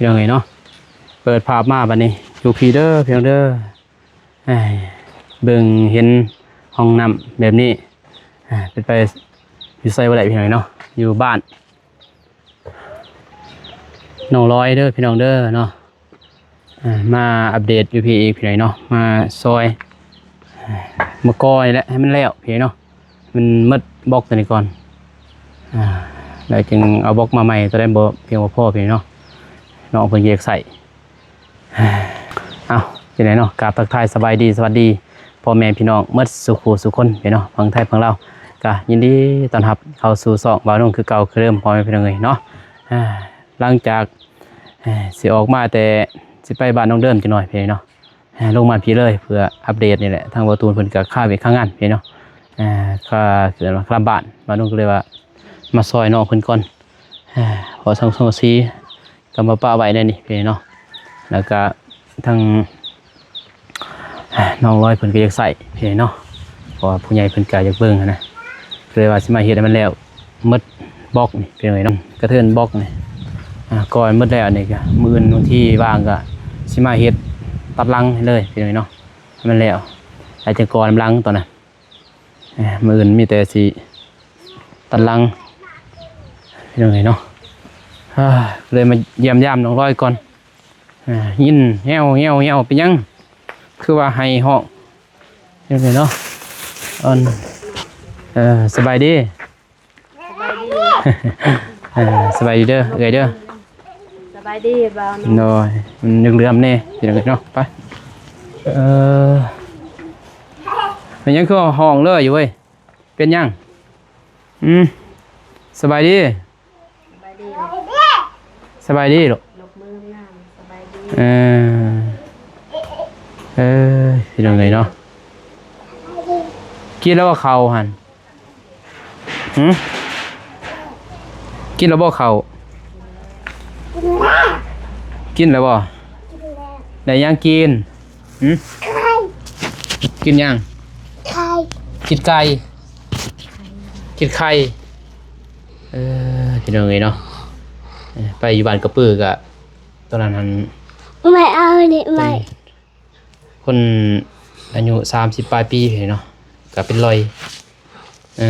ພີ່ນ້ອງເອີຍເນາະ ເປີດພາບມາບັດນີ້ ຢູ່ພີ້ເດີພີ່ນ້ອງເດີ. ເອີຍ ເບິ່ງເຫັນຫ້ອງນ້ຳແບບນີ້ ເອີຍ ເປັນໄປຢູ່ໃສບໍ່ໄດ້ພີ່ນ້ອງເນາະ ຢູ່ບ້ານນ້ອງລອຍເດີພີ່ນ້ອງເດີເນາະ. ເອີຍ ມາອັບເດດຢູ່ພີ້ອີກພີ່ນ້ອງເນາະ ມາຊອຍ ເອີຍ ມາກໍ່ນີ້ແຫຼະໃຫ້ມັນແລ້ວພີ່ນ້ອງເນາະ. ມັນໝົດບລັອກຕົວນີ້ກ່ອນ ອາ ແລ້ວຈຶ່ງເອົາບລັອກມາໃໝ່ ຕົວໃດບໍ່ພຽງບໍ່ພໍພີ່ນ້ອງເນາະ ນ້ອງເພິ່ນຢາກໃຊ້. ເອົ້າ ຈັ່ງໃດເນາະ ກາບທັກທາຍສະບາຍດີ ສະຫວັດດີພໍ່ແມ່ພີ່ນ້ອງໝົດສູ່ຄູ່ສູ່ຄົນພີ່ນ້ອງ ຝັ່ງໄທຝັ່ງລາວ ກະຍິນດີຕ້ອນຮັບເຂົ້າສູ່ຊ່ອງບ່າວນຸ່ງຄືເກົ່າຄືເດີມ ພໍ່ແມ່ພີ່ນ້ອງເອີຍເນາະ. ອາ ຫຼັງຈາກ ເອີຍ ຊິອອກມາແຕ່ ຊິໄປບ້ານນ້ອງເດີມຈັກໜ້ອຍພີ່ນ້ອງເນາະ ເອີຍ ລົງມາພີ້ເລີຍ ເພື່ອອັບເດດນີ້ແຫຼະ ທາງບ່າວຕູນເພິ່ນກະຄາວຽກຄາງານພີ່ນ້ອງເນາະ ເອີຍ ຄາ ຄືວ່າຄາລຳບ້ານ ບ່າວນຸ່ງກະເລີຍວ່າມາຊ່ອຍນ້ອງເພິ່ນກ່ອນ ເອີຍ ເພາະສັງກະສີກະມາປະໄວ້ແນວນີ້ພີ່ນ້ອງເນາະ ແລ້ວກະທາງ ນ້ອງລອຍເພິ່ນກະຢາກໃຊ້ພີ່ນ້ອງເນາະ ເພາະວ່າຜູ້ໃຫຍ່ເພິ່ນກະຢາກເບິ່ງຫັ້ນນະ ກະເລີຍວ່າຊິມາເຮັດໃຫ້ມັນແລ້ວໝົດບລັອກນີ້ພີ່ນ້ອງເອີຍເນາະ ກະເທີນບລັອກນີ້ ອາ ກໍ່ໃຫ້ໝົດແລ້ວນີ້ກະ ມື້ອື່ນວັນທີວ່າງກະຊິມາເຮັດຕັດຫຼັງໃຫ້ເລີຍພີ່ນ້ອງເອີຍເນາະ ໃຫ້ມັນແລ້ວ ແລ້ວຈຶ່ງກໍ່ນຳຫຼັງຕອນນັ້ນ. ມື້ອື່ນມີແຕ່ຊິຕັດຫຼັງພີ່ນ້ອງເອີຍເນາະ ເລີຍມາຢ້ຽມຢາມນ້ອງລອຍກ່ອນ. ຍິນແຮວໆ ເປັນຫຍັງຄືວ່າໄຫ້ຮ້ອງຈັ່ງຊີ້ເນາະ? ອັນ ເອີ ສະບາຍດີ ສະບາຍດີ ເອີ ສະບາຍດີເດີ ເອື້ອຍເດີ. ສະບາຍດີບ່າວເນາະ. ໂດຍ ມັນເຫຼືອມໆແດ່ພີ່ນ້ອງເນາະ. ໄປ ເອີ ເປັນຫຍັງຄືຮ້ອງເລີຍຢູ່ເວີຍ? ເປັນຫຍັງ? ອືມ ສະບາຍດີ ສະບາຍດີ ສະບາຍດີລູກ. ເອີ ເອີ ພີ່ນ້ອງເອີຍເນາະ ກິນແລ້ວບໍ່ເຂົ້າຫັ້ນ? ຫື ກິນແລ້ວບໍ່ເຂົ້າ? ກິນແລ້ວບໍ່? ໄດ້ຫຍັງກິນ? ຫື ກິນຫຍັງ? ກິນໄກ່ ກິນໄຂ່. ເອີ ພີ່ນ້ອງເອີຍເນາະ ໄປຢູ່ບ້ານກະປືກະ ຕອນນັ້ນຫັ້ນ ແມ່ເອົານີ້ ເປັນ ມາ ຄົນອາຍຸສາມສິບປາຍປີເນາະ ກະເປັນລອຍ ເອີ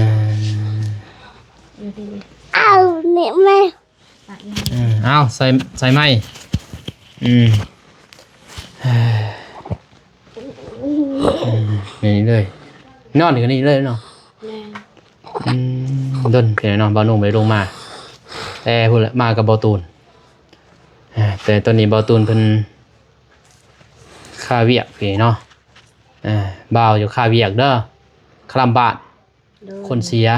ເອົານີ້ແມ່ ເອີ ເອົາ ໃສ່ ໃສ່ໄມ້ ອືມ ນີ້ເລີຍ ນອນຢູ່ນີ້ເລີຍເນາະ. ແມ່ນ ອືມ ດົນເນາະ ບ່າວນຸ່ງບໍ່ໄດ້ລົງມາ ແຕ່ພຸ້ນລະ ມາກັບບ່າວຕູນ ເອີ ແຕ່ຕອນນີ້ບ່າວຕູນເພິ່ນ ຄາວຽກເນາະ ເອີ ບ່າວຢູ່ຄາວຽກເດີ ຄະລຳບາດ ໂດຍ ຄົນເສຍ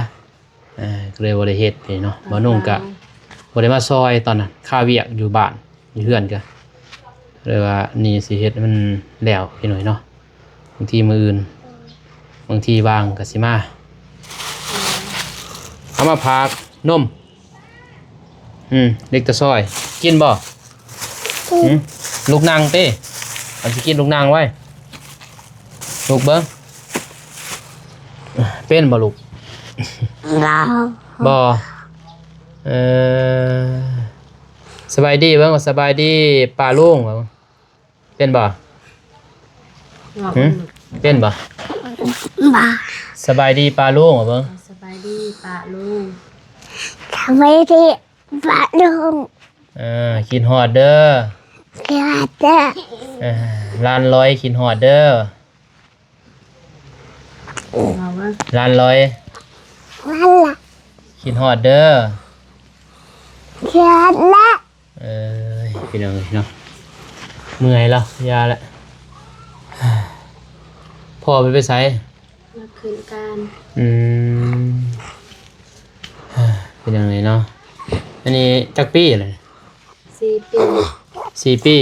ເອີ ກະເລີຍບໍ່ໄດ້ເຮັດເນາະ. ບ່າວນຸ່ງກະບໍ່ໄດ້ມາຊ່ອຍຕອນນັ້ນ ຄາວຽກຢູ່ບ້ານ ຢູ່ເຮືອນກະເລີຍວ່ານີ້ຊິເຮັດໃຫ້ມັນແລ້ວພີ່ນ້ອງເນາະ ບາງທີມື້ອື່ນ ບາງທີວ່າງກະຊິມາ ເອົາມາຝາກນົມ. ອືມ ເດັກຕາຊອຍ ກິນບໍ່? ຫື ລຸກນັ່ງຕິ ອັນຊິກິນ ລຸກນັ່ງໄວ້ ລຸກເບິ່ງ ເປັນບໍ່ລູກ? ບໍ່ ເອີ ສະບາຍດີເບິ່ງ ສະບາຍດີປ້າລຸງ ເປັນບໍ່? ຫື ເປັນບໍ່? ບໍ່ ສະບາຍດີປ້າລຸງ ເບິ່ງ ສະບາຍດີປ້າລຸງ ສະບາຍດີປ້າລຸງ ເອີ ຄິດຮອດເດີ ຄິດຮອດເດີ ເອີ ຫຼານລອຍ ຄິດຮອດເດີ ເວົ້າເບິ່ງ ຫຼານລອຍ ຫຼານລອຍ ຄິດຮອດເດີ ເອີຍ ພີ່ນ້ອງເອີຍເນາະ ເມື່ອຍແລ້ວ ຢ່າລະ ພໍ່ເພິ່ນໄປໃສ? ມາຂຶ້ນການ ອືມ ພີ່ນ້ອງເອີຍເນາະ ອັນນີ້ຈັກປີແລ້ວ? ສີ່ປີ ສີ່ປີ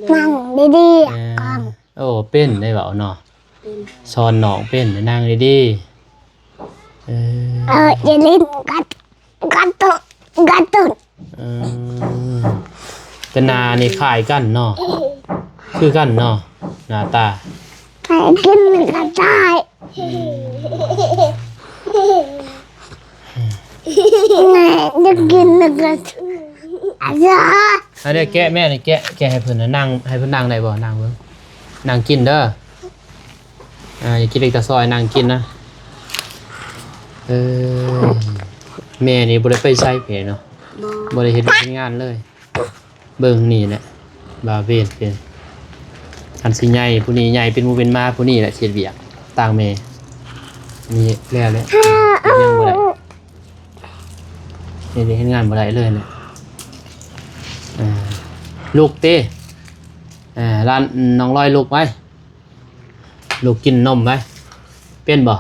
ໂດຍ ນັ່ງດີໆ ເອີ ກ່ອນ ໂອ້ ເປັນໄດ້ເວົ້າເນາະ ເປັນ ສອນນ້ອງເປັນ ນັ່ງດີໆ ເອີ ເອີ ຢ່າຫຼິ້ນກັນ ກາຕູນ ກາຕູນ ເອີ ແຕ່ໜ້ານີ້ຄ້າຍກັນເນາະ ຄືກັນເນາະ ໜ້າຕາ ຄ້າຍກັນກະຕ່າຍ ອືມ ແມ່ຢາກກິນກະ ອັນນີ້ແກະແມ່ນີ້ ແກະ ແກະໃຫ້ເພິ່ນນະ ນັ່ງ ໃຫ້ເພິ່ນນັ່ງໄດ້ບໍ່? ນັ່ງເບິ່ງ ນັ່ງກິນເດີ. ອ່າ ຢ່າກິນເລັກຕາຊອຍ ນັ່ງກິນນະ. ເອີ ແມ່ນີ້ບໍ່ໄດ້ໄປໃສເພເນາະ ບໍ່ ບໍ່ໄດ້ເຮັດວຽກເຮັດງານເລີຍ. ເບິ່ງນີ້ແຫຼະ ວ່າເວນເປັນ ອັນຊິໃຫຍ່ ຜູ້ນີ້ໃຫຍ່ເປັນໝູເປັນໝາ ຜູ້ນີ້ແຫຼະເຮັດວຽກຕ່າງແມ່. ນີ້ແລ້ວແຫຼະ ຍັງບໍ່ໄດ້ ເຮັດວຽກເຮັດງານບໍ່ໄດ້ເລີຍແຫຼະ. ອ່າ ລຸກຕິ ອ່າ ຫຼານນ້ອງລອຍ ລຸກໄວ້. ລູກກິນນົມໄວ້ ເປັນບໍ່?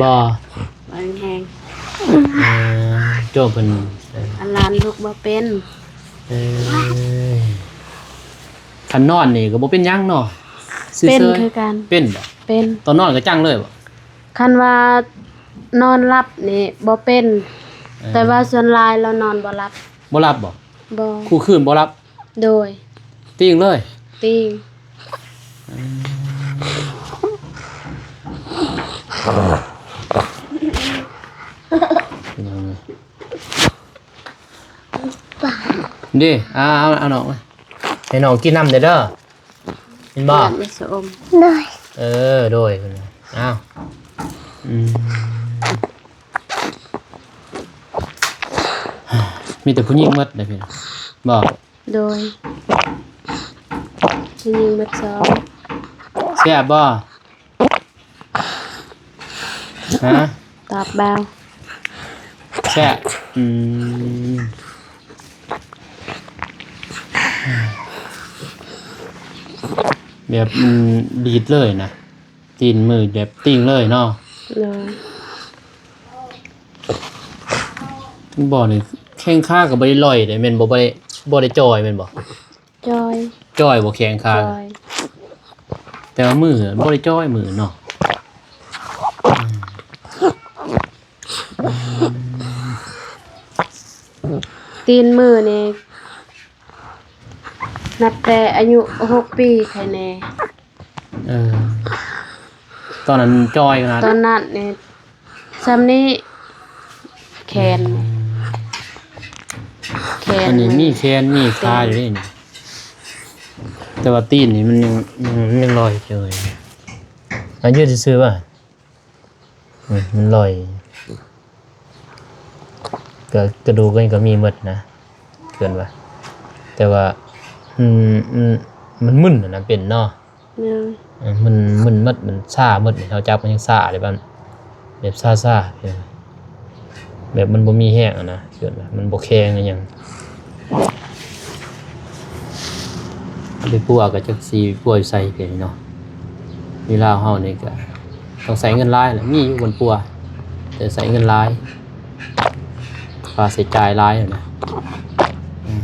ບໍ່ ບໍ່ແຮງ ເອີ ໂຈ້ເພິ່ນ ເອີ ອັນຫຼານລຸກບໍ່ເປັນ. ເອີ ຄັນນອນນີ້ກໍບໍ່ເປັນຫຍັງເນາະ ເປັນຄືກັນ. ເປັນບໍ່? ເປັນ. ຕອນນອນກໍຈັງເລີຍບໍ່? ຄັນວ່ານອນຫຼັບນີ້ບໍ່ເປັນ ເອີ ແຕ່ວ່າສ່ວນຫຼາຍລາວນອນບໍ່ຫຼັບ. ບໍ່ຫຼັບບໍ່? ບໍ່ ຄູ່ຄືນບໍ່ຫຼັບ. ໂດຍ ຕີງເລີຍ ຕີງ. ເດ້ ເອົາ ເອົາ ເອົານ້ອງມາ ໃຫ້ນ້ອງກິນນ້ຳແດ່ເດີ ເຫັນບໍ່? ໂດຍ ເອີ ໂດຍ ເອົາ ອືມ ມີແຕ່ຜູ້ຍິງໝົດເດ້ພີ່ນ້ອງ ບໍ່? ໂດຍ ຍິງໝົດສອງ. ແຊບບໍ່? ຮະ? ຕອບເບົາ. ແຊບ. ອືມ ແບບມັນດີດເລີຍນະ ຕີນມືແບບຕີງເລີຍເນາະ. ໂດຍ. ບໍ່ນີ້ ແຂ້ງຂາກໍບໍ່ໄດ້ລອຍເດ້ແມ່ນບໍ່? ບໍ່ໄດ້ ບໍ່ໄດ້ຈ່ອຍແມ່ນບໍ່? ຈ່ອຍ ຈ່ອຍບໍ່ ແຂ້ງຂາ ຈ່ອຍ ແຕ່ວ່າມືບໍ່ໄດ້ຈ່ອຍມືເນາະ. ອືມ ຕີນມືນີ້ນັບແຕ່ອາຍຸຫົກປີໄຄແນ່. ເອີ ຕອນນັ້ນຈ່ອຍຂະໜາດ ຕອນນັ້ນນີ້ ຊ່ຳນີ້ ແຂນ ອືມ ແຂນ ອັນນີ້ມີແຂນມີຂາຢູ່ນີ້ ແຕ່ວ່າຕີນນີ້ມັນຍັງ ຍັງ ຍັງລອຍຢູ່ເລີຍ. ອາ ຢືນຊື່ໆວ່າ ອືມ ມັນລອຍ ກະ ກະດູກມັນກໍມີໝົດນະ ເອີ້ນວ່າ ແຕ່ວ່າ ອືມ ອືມ ມັນມຶນຫັ້ນນະ ເປັນເນາະ. ແມ່ນ ເອີ ມັນ ມັນມຶນໝົດ ມັນຊາໝົດ ເຮົາຈັບມັນຍັງຊາເລີຍ ແບບ ແບບຊາໆ ແບບມັນບໍ່ມີແຮງຫັ້ນນະ ເອີ້ນວ່າມັນບໍ່ແຂງອີ່ຫຍັງ. ໄປປົວກໍຈັກຊິປົວຢູ່ໃສເດເນາະ ຢູ່ລາວເຮົານີ້ກໍຕ້ອງໃຊ້ເງິນຫຼາຍແຫຼະ ມີຢູ່ບ່ອນປົວ ແຕ່ໃຊ້ເງິນຫຼາຍ ຄ່າໃຊ້ຈ່າຍຫຼາຍນະ. ອືມ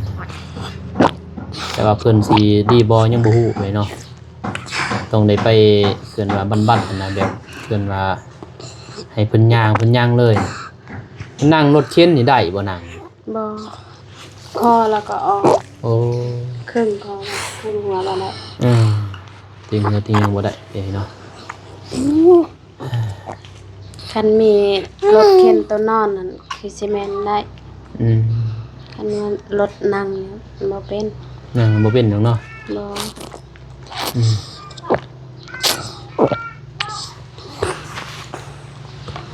ແຕ່ວ່າເພິ່ນຊິດີບໍ່ຍັງບໍ່ຮູ້ເລີຍເນາະ. ຕ້ອງໄດ້ໄປ ເອີ້ນວ່າບັ້ນໆຫັ້ນນະ ແບບ ເອີ້ນວ່າໃຫ້ເພິ່ນຍ່າງ ເພິ່ນຍ່າງເລີຍ. ນັ່ງລົດເຂັນນີ້ໄດ້ບໍ່? ນັ່ງ ບໍ່ ຄໍລະກໍອອກ. ໂອ້ ເຄິ່ງຄໍ ເຄິ່ງຫົວລະໄດ້. ເອີ ຕີງເຮືອຕີງຫຍັງບໍ່ໄດ້ເດ້ເນາະ. ຄັນມີລົດເຂັນໂຕນອນນັ້ນຄືຊິແມ່ນໄດ້. ອືມ ຄັນວ່າລົດນັ່ງນີ້ບໍ່ເປັນ. ນັ່ງບໍ່ເປັນດອກເນາະ. ບໍ່. ອືມ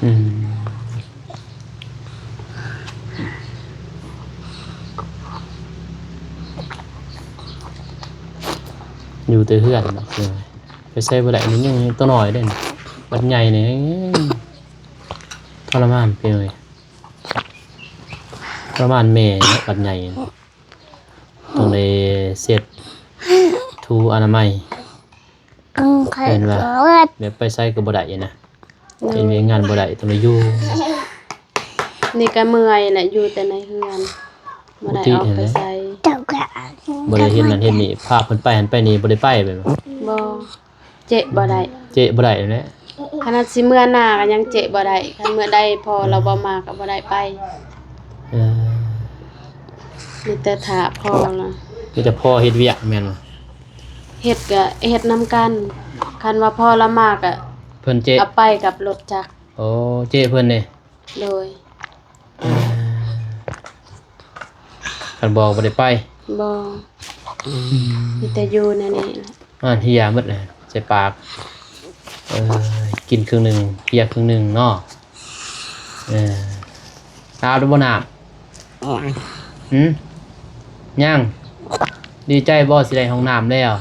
ອືມ ຢູ່ແຕ່ເຮືອນເນາະ ໄປໃສບໍ່ໄດ້. ນີ້ຍັງ ຍັງໂຕນ້ອຍເດ້ ບັດໃຫຍ່ນີ້ທໍລະມານ ເປັນຫຍັງ ທໍລະມານແມ່ເນາະ ບັດໃຫຍ່. ຕ້ອງໄດ້ເຊັດຖູອະນາໄມ. ອືມ ເຫັນວ່າແບບໄປໃສກໍບໍ່ໄດ້ນະ. ໂດຍ ເຮັດວຽກງານບໍ່ໄດ້ ຕ້ອງໄດ້ຢູ່. ນີ້ກໍເມື່ອຍແຫຼະ ຢູ່ແຕ່ໃນເຮືອນ ບໍ່ໄດ້ອອກໄປໃສ. ບໍ່ໄດ້ເຮັດນັ້ນເຮັດນີ້ ພາເພິ່ນໄປຫັ້ນໄປນີ້ ບໍ່ໄດ້ໄປແມ່ນບໍ່? ບໍ່. ເຈະບໍ່ໄດ້ ເຈະບໍ່ໄດ້ແຫຼະ. ຂະໜາດຊິເມືອນາກໍຍັງເຈະບໍ່ໄດ້. ຄັນເມືອໃດພໍ່ລາວບໍ່ມາກໍບໍ່ໄດ້ໄປ. ເອີ ມີແຕ່ຖ້າພໍ່ລະ ມີແຕ່ພໍ່ເຮັດວຽກແມ່ນບໍ່? ເຮັດກໍເຮັດນຳກັນ. ຄັນວ່າພໍ່ລາວມາກໍເພິ່ນເຈະ ເອົາໄປກັບລົດຈັກ. ໂອ້ ເຈະເພິ່ນເດ້. ໂດຍ. ເອີ ເ ຄັນບໍ່ ບໍ່ໄດ້ໄປ. ບໍ່ ມີແຕ່ຢູ່ໃນນີ້ແຫຼະ. ອ່າ ເຮຍໝົດແຫຼະ ໃສ່ປາກ. ເອີ ກິນເຄິ່ງໜຶ່ງ ເຮຍເຄິ່ງໜຶ່ງເນາະ. ເອີ ອາບແລ້ວບໍ່ນ້ຳ? ຫືມ? ຍັງ. ດີໃຈບໍ່ ຊິໄດ້ຫ້ອງນ້ຳແລ້ວ?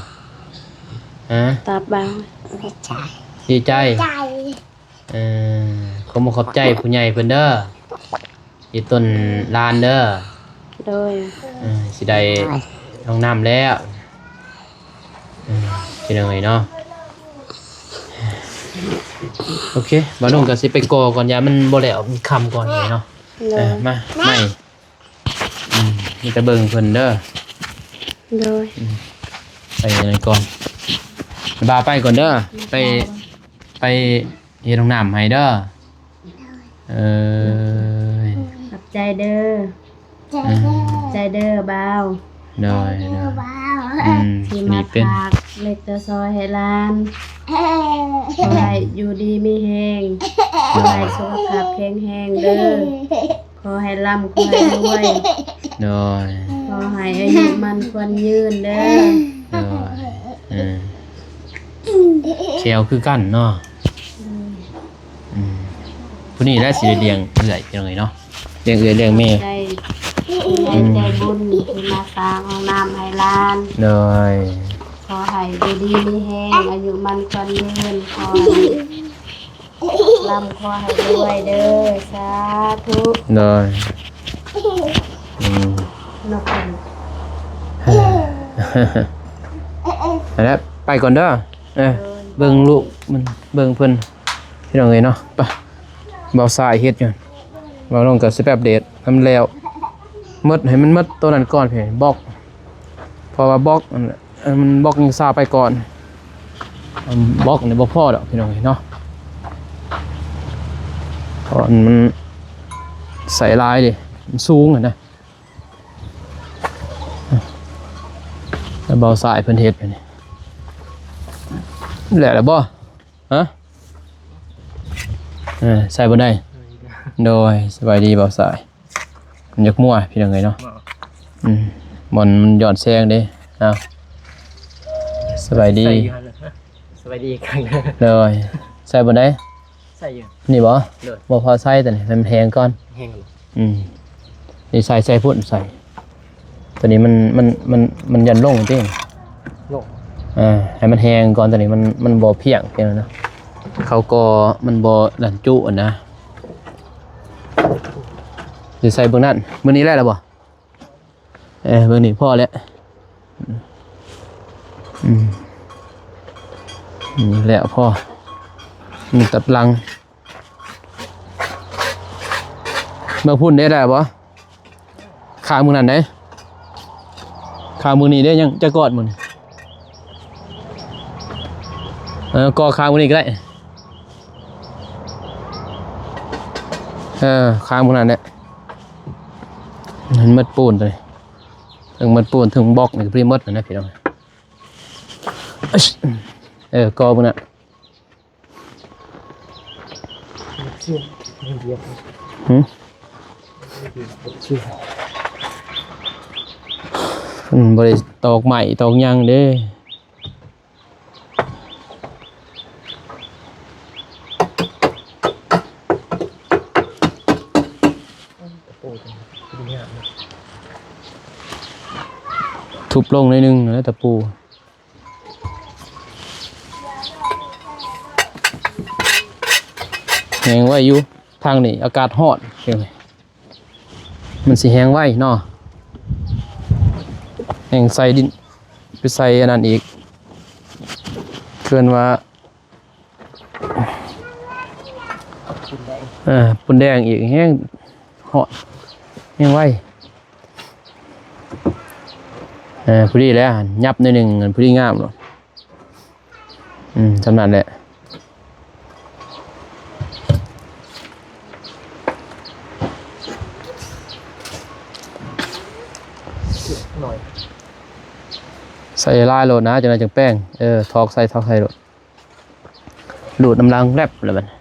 ຮະ? ຕອບເບິ່ງ. ດີໃຈ. ດີໃຈ. ເອີ ຂອບອົກຂອບໃຈຜູ້ໃຫຍ່ເພິ່ນເດີ ທີ່ຕົ້ນຫຼານເດີ. ໂດຍ. ເອີ ຊິໄດ້ຫ້ອງນ້ຳແລ້ວ. ເອີ ພີ່ນ້ອງເອີຍເນາະ. ໂອເຄ ບ່າວໜຸ່ງກໍຊິໄປກໍ່ກ່ອນ ຢ້ານມັນບໍ່ແລ້ວ ມັນຄ່ຳກ່ອນເນາະ. ໂດຍ. ເອີ ມາ ໄມ້. ອືມ ມີແຕ່ເບິ່ງເພິ່ນເດີ. ໂດຍ. ອືມ ໄປອັນນັ້ນກ່ອນ ບ່າວໄປກ່ອນເດີ. ໄປ ໄປເຮັດຫ້ອງນ້ຳໃຫ້ເດີ. ເອີຍ ຂອບໃຈເດີ. ຂອບໃຈເດີບ່າວ. ໂດຍ ໂດຍ. ອືມ ທີ່ມາຝາກເລັກຕະຊອຍໃຫ້ຫຼານ. ຂໍໃຫ້ຢູ່ດີມີແຮງ. ໂດຍ. ຂໍໃຫ້ສຸຂະພາບແຂງແຮງເດີ. ຂໍໃຫ້ລ່ຳ ຂໍໃຫ້ລວຍ. ໂດຍ. ຂໍໃຫ້ອາຍຸໝັ້ນຂວັນຍືນເດີ. ໂດຍ. ເອີ ແຂວຄືກັນເນາະ. ອືມ ອືມ ຜູ້ນີ້ແຫຼະຊິໄດ້ລ້ຽງເອື້ອຍ ພີ່ນ້ອງເອີຍເນາະ ລ້ຽງເອື້ອຍລ້ຽງແມ່. ໃຈ ຜູ້ໃຫຍ່ໃຈບຸນທີ່ມາສ້າງຫ້ອງນ້ຳໃຫ້ຫຼານ. ໂດຍ. ຂໍໃຫ້ຢູ່ດີມີແຮງ ອາຍຸໝັ້ນຂວັນຍືນ. ຂໍໃຫ້ ລ່ຳຂໍໃຫ້ລວຍເດີ ສາທຸ. ໂດຍ. ອືມ ນົກເປັນ ຫັ້ນແຫຼະ ໄປກ່ອນເດີ. ເອີ ໂດຍ. ເບິ່ງລູກມັນ ເບິ່ງເພິ່ນ ພີ່ນ້ອງເອີຍເນາະ. ໄປ ບ່າວຊາຍເຮັດຢູ່ ບ່າວນ້ອງກໍຊິໄປອັບເດດໃຫ້ມັນແລ້ວໝົດ ໃຫ້ມັນໝົດໂຕນັ້ນກ່ອນ ບລັອກ ເພາະວ່າບລັອກ ອັນ ອັນມັນບລັອກຍັງຊາວໄປກ່ອນ ອັນບລັອກນີ້ບໍ່ພໍດອກ ພີ່ນ້ອງເອີຍເນາະ ເພາະວ່າມັນໃສ່ຫຼາຍເດ້ ມັນສູງຫັ້ນນະ. ແລ້ວເບົາຊາຍເພິ່ນເຮັດຢູ່ນີ້ ແລ້ວແລ້ວບໍ່? ຮະ? ເອີ ໃສ່ບໍ່ໄດ້. ໂດຍ ສະບາຍດີເບົາຊາຍ. ມັນຢາກມົວ ພີ່ນ້ອງເອີຍເນາະ. ອືມ ບ່ອນມັນຍ້ອນແສງເດ້. ເອົາ ສະບາຍດີ ສະບາຍດີອີກຄັ້ງ. ໂດຍ ໃສ່ບ່ອນໃດ? ໃສ່ຢູ່ ນີ້ບໍ່? ໂດຍ ບໍ່ພໍໃສ່ຕົວນີ້ ໃຫ້ມັນແຫ້ງກ່ອນ. ແຫ້ງແລ້ວ ອືມ ນີ້ໃສ່ ໃສ່ພຸ້ນ ໃສ່ ຕົວນີ້ມັນ ມັນ ມັນ ມັນຢ້ານລົງຕິ ລົງ ເອີ ໃຫ້ມັນແຫ້ງກ່ອນ ຕົວນີ້ມັນ ມັນບໍ່ພຽງ ພຽງນະ ເຂົາກໍມັນບໍ່ນັ້ນຈຸຫັ້ນນະ. ຊິໃສ່ເບິ່ງນັ້ນ ມື້ນີ້ແລ້ວລະບໍ່? ເອີ ເບິ່ງນີ້ພໍແລ້ວ ອືມ ນີ້ແລ້ວພໍ ນີ້ຕັດຫຼັງ ເບິ່ງພຸ້ນເດ້ ໄດ້ບໍ່? ຂ້າງເບິ່ງນັ້ນເດ້ ຂ້າງເບິ່ງນີ້ເດ້ ຍັງຈັກກ້ອນເບິ່ງນີ້ ເອີ ກໍຂ້າງເບິ່ງນີ້ກໍໄດ້ ເອີ ຂ້າງເບິ່ງນັ້ນແຫຼະ ມັນໝົດປູນຕົວນີ້ ເຖິງໝົດປູນ ເຖິງບລັອກນີ້ກໍພໍດີໝົດນະ ພີ່ນ້ອງ. ເອີ ກໍເບິ່ງນະ ຫຶ ມັນບໍ່ໄດ້ຕອກໄມ້ຕອກຫຍັງເດ້. ທຸບລົງໜ້ອຍໜຶ່ງແລ້ວຕະປູ ແຫ້ງໄວຢູ່ ທາງນີ້ອາກາດຮ້ອນ ມັນຊິແຫ້ງໄວເນາະ ແຮ່ງໃສ່ດິນ ໄປໃສ່ອັນນັ້ນອີກ ເອີ້ນວ່າ ເອີ ປູນແດງອີກ ແຫ້ງຮ້ອນ ແຫ້ງໄວ ເອີ ພໍດີແລ້ວ ຫຍັບໜ້ອຍໜຶ່ງ ພໍດີງາມໂລດ. ອືມ ສ່ຳນັ້ນແຫຼະ ໃສ່ຫຼາຍໂລດນະ ຈັ່ງໃດຈັ່ງແປງ ເອີ ຖອກໃສ່ ຖອກໃສ່ໂລດ ລູດນຳຫຼັງແລັບແລ້ວບັດນີ້.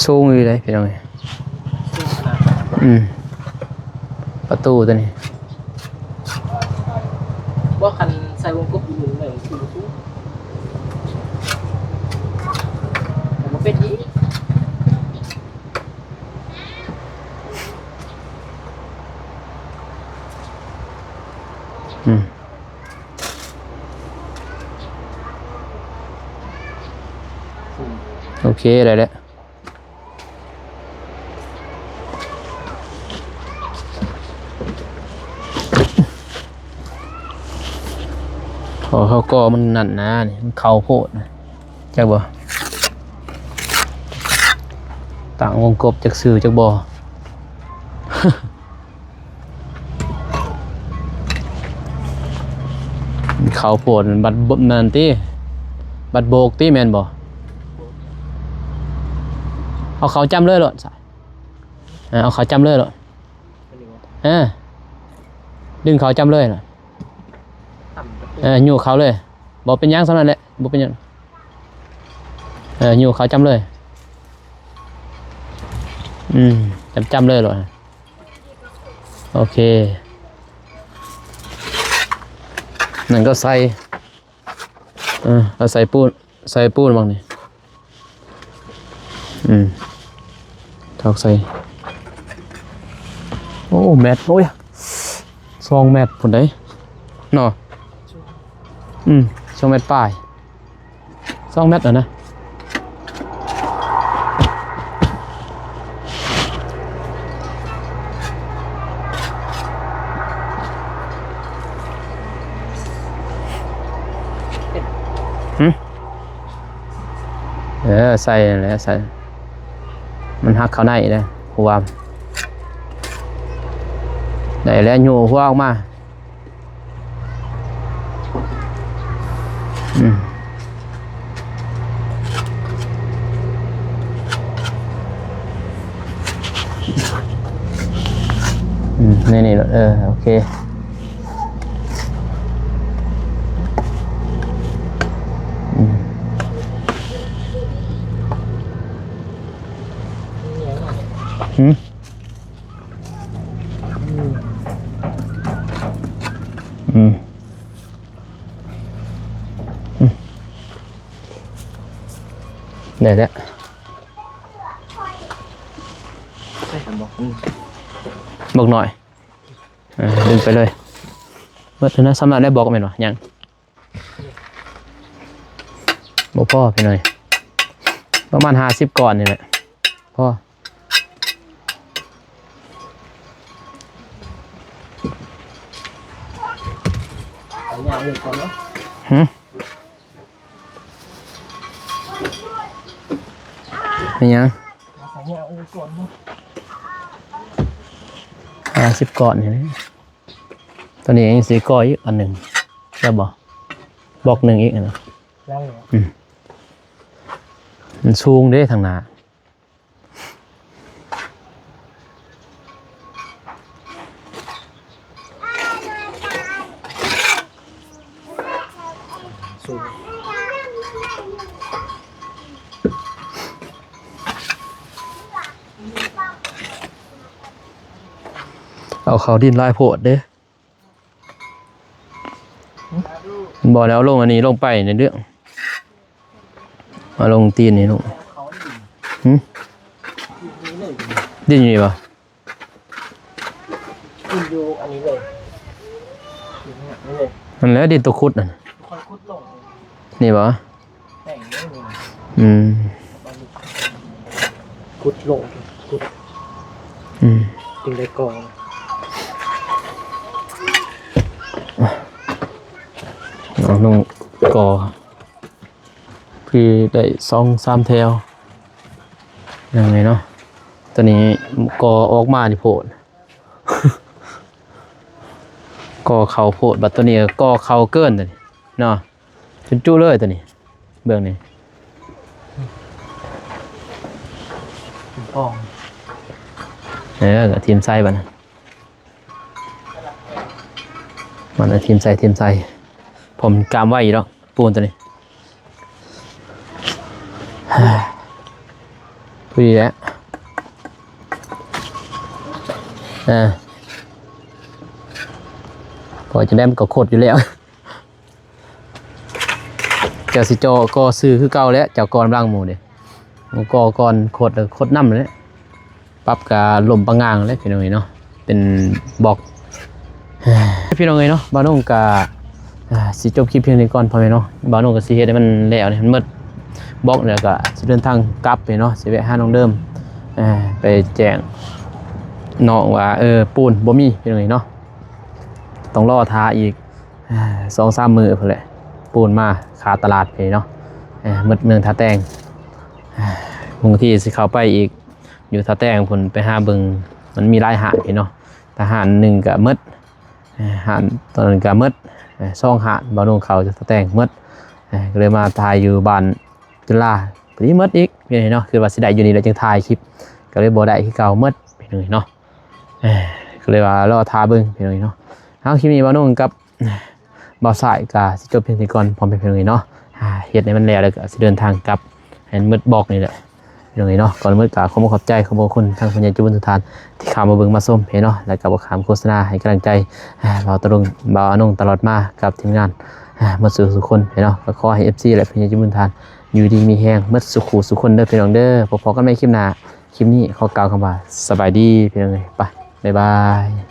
ສູງຢູ່ເດ້ພີ່ນ້ອງເອີຍ. ສູງຂະໜາດນັ້ນ? ອືມ ປະຕູຕົວນີ້ ບໍ່ ຄັນໃສ່ວົງກົບຢູ່ລຸ່ມໄດ້ສູງ ແຕ່ບໍ່ເປັນອີກ. ອືມ ໂອເຄ ໄດ້ແລ້ວ. ເພາະເຮົາກໍ່ມັນນັ້ນນະ ນີ້ມັນເຂົ້າໂພດນະ ຈັກບໍ່? ຕັ້ງວົງກົບຈັກຊື່ຈັກບໍ່? ເຂົ້າໂພດ ບັດ ນັ້ນຕິ ບັດໂບກຕິ ແມ່ນບໍ່? ເອົາເຂົ້າຈ້ຳເລີຍໂລດ ເອີ ເອົາເຂົ້າຈ້ຳເລີຍໂລດ ເອີ ດຶງເຂົ້າຈ້ຳເລີຍໂລດ ເອີ ຍູ້ເຂົ້າເລີຍ ບໍ່ເປັນຫຍັງ ສ່ຳນັ້ນແຫຼະ ບໍ່ເປັນຫຍັງ ເອີ ຍູ້ເຂົ້າຈ້ຳເລີຍ ອືມ ຈ້ຳໆເລີຍໂລດ. ໂອເຄ ນັ້ນກໍໃສ່ ເອີ ເອົາໃສ່ປູນ ໃສ່ປູນໝ່ອງນີ້ ອືມ ຖອກໃສ່ ໂອ້ ແມັດ ໂອ້ຍ ສອງແມັດພຸ້ນໃດ໋ເນາະ ອືມ ສອງແມັດປາຍ. ສອງແມັດຫັ້ນນະ ຫື ເອີ ໃສ່ນັ້ນແຫຼະ ໃສ່ ມັນຫັກເຂົ້າໃນເດ້ ຫົວ ໄດ້ແລ້ວ ຍູ້ຫົວອອກມາ. ອືມ ອືມ ນີ້ ນີ້ ເອີ ໂອເຄ ອືມ ຫື ອືມ ອືມ ໄດ້ແລ້ວ ໃສ່ກັນບໍ່? ອືມ ບອກໜ້ອຍ ເອີ ດຶງໄປເລີຍ ເບິດແລ້ວນະ ສ່ຳນັ້ນແຫຼະ ບອກແມ່ນບໍ່? ຍັງ ບໍ່ພໍພີ່ນ້ອງ ປະມານຫ້າສິບກ້ອນນີ້ແຫຼະ ພໍ ຫື ເປັນຫຍັງ? ຫ້າສິບກ້ອນນີ້ແຫຼະ ຕອນນີ້ຍັງຊິກໍ່ອີກອັນໜຶ່ງ ໄດ້ບໍ່? ບລັອກໜຶ່ງອີກນະ ອືມ ມັນສູງເດ້ທາງໜ້າ. ເອົາເຂົ້າດິນຫຼາຍໂພດເດ້. ບໍ່ແລ້ວ ເອົາລົງອັນນີ້ລົງໄປໃນເລື່ອງ ເອົາລົງຕີນນີ້ລູກ. ຫື? ດິນຢູ່ນີ້ບໍ່? ດິນຢູ່ອັນນີ້ເລີຍ ນີ້ເລີຍ ນັ້ນແຫຼະດິນຕົວຂຸດນັ້ນ ຄ່ອຍຂຸດລົງ ນີ້ບໍ່? ອືມ ຂຸດລົງ ຂຸດ ອືມ ຈຶ່ງໄດ້ກໍ່ ເອົາລົງກໍ່ ຄືໄດ້ສອງສາມແຖວ ຍັງໄງເນາະ ຕົວນີ້ກໍ່ອອກມານີ້ໂພດ ກໍ່ເຂົ້າໂພດ ບັດຕົວນີ້ກໍກໍ່ເຂົ້າເກີນຕົວນີ້ເນາະ. ຈຸໆເລີຍຕົວນີ້ ເບິ່ງນີ້ ເອີ ກໍຖິ້ມໃສ່ບັດນັ້ນ ມັນຖິ້ມໃສ່ ຖິ້ມໃສ່ ເພາະມັນກາມໄວຢູ່ດອກ ປູນຕົວນີ້. ຜູ້ນີ້ແຫຼະ ເອີ ພໍຈະໄດ້ມັນກໍຂົດຢູ່ແລ້ວ ເຈົ້າຊິເຈາະກໍຊື້ຄືເກົ່າແຫຼະ ເຈົ້າກ່ອນຫຼັງໝູ່ເດ້ ໝູ່ກໍກ່ອນ ຂົດແລ້ວຂົດນຳແຫຼະ ປັບກະລົ້ມປະງາງເລີຍພີ່ນ້ອງເອີຍເນາະ ເປັນບລັອກ ພີ່ນ້ອງເອີຍເນາະ ບ່າວນົງກະ ອ່າ ຊິຈົບຄລິບພຽງນີ້ກ່ອນພໍ່ແມ່ເນາະ ບ່າວນົງກໍຊິເຮັດໃຫ້ມັນແລ້ວໃຫ້ມັນໝົດບລັອກ ແລ້ວກໍຊິເດີນທາງກັບເນາະ ຊິແວະຫານ້ອງເດີມ ອ່າ ໄປແຈ້ງນ້ອງວ່າ ເອີ ປູນບໍ່ມີພີ່ນ້ອງເອີຍເນາະ ຕ້ອງລໍຖ້າອີກ ອ່າ ສອງສາມມື້ພຸ້ນແຫຼະ ປູນມາຂາດຕະຫຼາດເນາະ ອ່າ ໝົດເມືອງທ່າແຕງ ອ່າ ບາງທີຊິເຂົ້າໄປອີກ ຢູ່ທ່າແຕງພຸ້ນ ໄປຫາເບິ່ງ ມັນມີຫຼາຍຮ້ານເນາະ ຖ້າຮ້ານໜຶ່ງກໍໝົດ ເອີ ຮ້ານຕອນນັ້ນກໍໝົດ ເອີ ສອງຮ້ານ ບ່າວນົງເຂົ້າຈາກທ່າແຕງໝົດ ເອີ ກໍເລີຍມາຖ່າຍຢູ່ບ້ານຈຸລາ ພໍດີໝົດອີກເນາະ ຄືວ່າຊິໄດ້ຢູ່ນີ້ແລ້ວຈຶ່ງຖ່າຍຄລິບ ກໍເລີຍບໍ່ໄດ້ຄືເກົ່າໝົດພີ່ນ້ອງເອີຍເນາະ ເອີ ກໍເລີຍວ່າລໍຖ້າເບິ່ງພີ່ນ້ອງເອີຍເນາະ ເອົາ ຄລິບນີ້ບ່າວນົງກັບ ບ່າວຊາຍກໍຊິຈົບພຽງນີ້ກ່ອນ ພໍ່ແມ່ພີ່ນ້ອງເອີຍເນາະ ອ່າ ເຮັດໃຫ້ມັນແລ້ວ ແລ້ວກໍຊິເດີນທາງກັບໃຫ້ໝົດບລັອກນີ້ແຫຼະ ພີ່ນ້ອງເອີຍເນາະ ກ່ອນອື່ນກໍຂໍຂອບໃຈຂອບພະຄຸນທາງຜູ້ໃຫຍ່ໃຈບຸນທຸກທ່ານ ທີ່ເຂົ້າມາເບິ່ງມາຊົມເນາະ ແລ້ວກໍບໍ່ຂ້າມໂຄສະນາໃຫ້ກຳລັງໃຈ ອ່າ ບ່າວຕະລຸງ ບ່າວອານົງຕະຫຼອດມາກັບທີມງານ ອ່າ ໝົດສູ່ທຸກຄົນເນາະ ກໍຂໍໃຫ້ເອັຟຊີ ແລະ ຜູ້ໃຫຍ່ໃຈບຸນທຸກທ່ານ ຢູ່ດີມີແຮງໝົດສູ່ຄູ່ສູ່ຄົນເດີພີ່ນ້ອງເດີ ພົບກັນໃໝ່ຄລິບໜ້າ ຄລິບນີ້ຂໍກ່າວຄຳວ່າ ສະບາຍດີພີ່ນ້ອງເອີຍ ໄປ ບາຍບາຍ.